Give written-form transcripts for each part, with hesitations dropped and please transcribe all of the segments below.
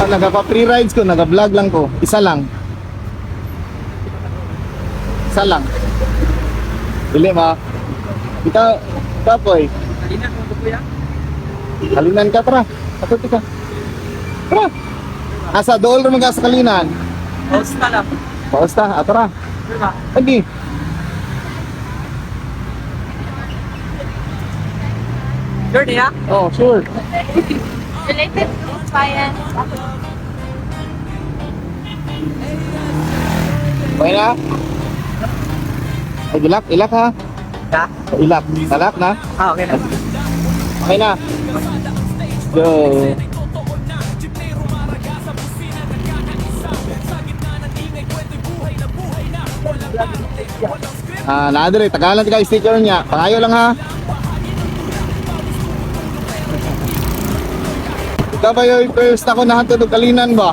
Ah, nagapa-free rides ko, naga-vlog lang ko. Isa lang. Isa lang. Dili ma. Ikaw, ikaw, Poy. Kalinan mo ko, kuya. Kalinan ka, tara. Takot ka. Tara. Asa, dool naman ka sa Kalinan. Host na lang. Basta, ah, tara. Diba? Lagi. Sure niya? Oh, sure. Related to science. Okay na? Ay, ilak, ilak ha. Ha? Ilak. Talak na. Ah, okay na. Okay na. Go. Ah, naa dire, tagalan ka sticker niya. Pangayo lang ha. Ikaw ba yung first ako nahantod og Kalinan ba?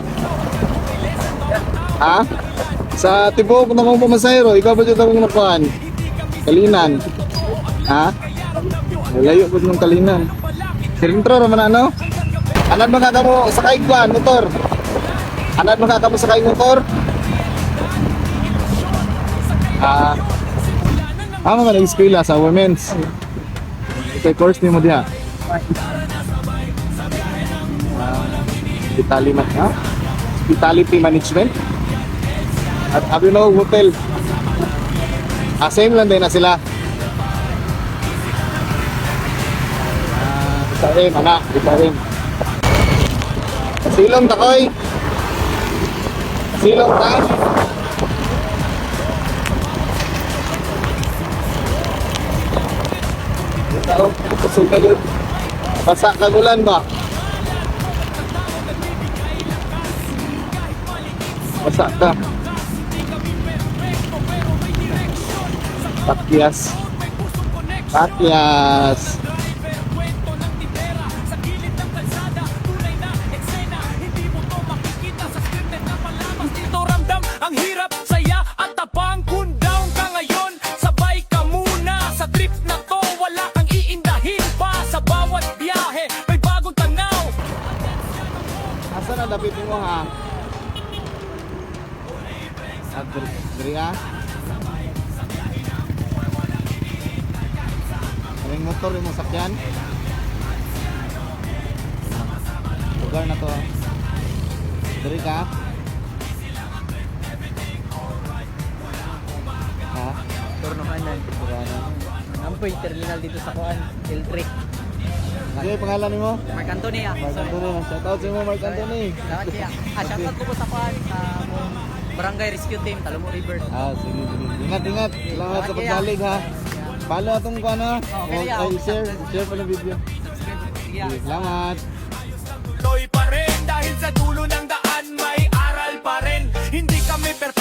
Ha? Sa tibuok na kong pumasayro, ikaw ba dito akong nakuhan? Kalinan. Ha? Layo po ng Kalinan. Sirintro raman ano? Anad mga kamo sakay kuan motor. Anad mga kamo sakay motor. Ah. Ah, mga nag-eskwela sa women's. Ito course nimo diha. Ah, hospitality man, ha? Hospitality management. At abi no hotel. Ah, same lang din na sila. Ah, sa rin, anak, sa rin. Silong takoy. Silong ta. Tao, kusog ka yun. Basa kagulan ba? Basa ka. Pakyas. Pakyas. Dito ramdam ang hirap, saya at tapang. Kung down ka ngayon, sabay ka muna. Sa trip na to, wala kang iindahin pa. Sa bawat biyahe, may bagong tanaw. Asa na dapit mo ha? Ah, diri ah. Kaming motor yung sakyan. Lugar na to. Ah. Diri ka. Ha? Turno kanan. Diri na. Ampoy terminal dito sa kuan, L3. Sige, pangalan nimo? Mark Anthony ah. Mark Anthony. Shout out sa imo, Mark Anthony. Salamat siya. Ah, shoutout ko po sa kuan sa among Barangay Rescue Team, Talomo River. Ah, sige, sige. Ingat, ingat. Salamat sa pagdalig ha. Follow atong kuan ha. Okay, O, ay, share, share pa ng video. Subscribe. Sige. Sige, salamat. Tuloy pa rin dahil sa dulo ng daan may aral pa rin. Hindi kami perfecto.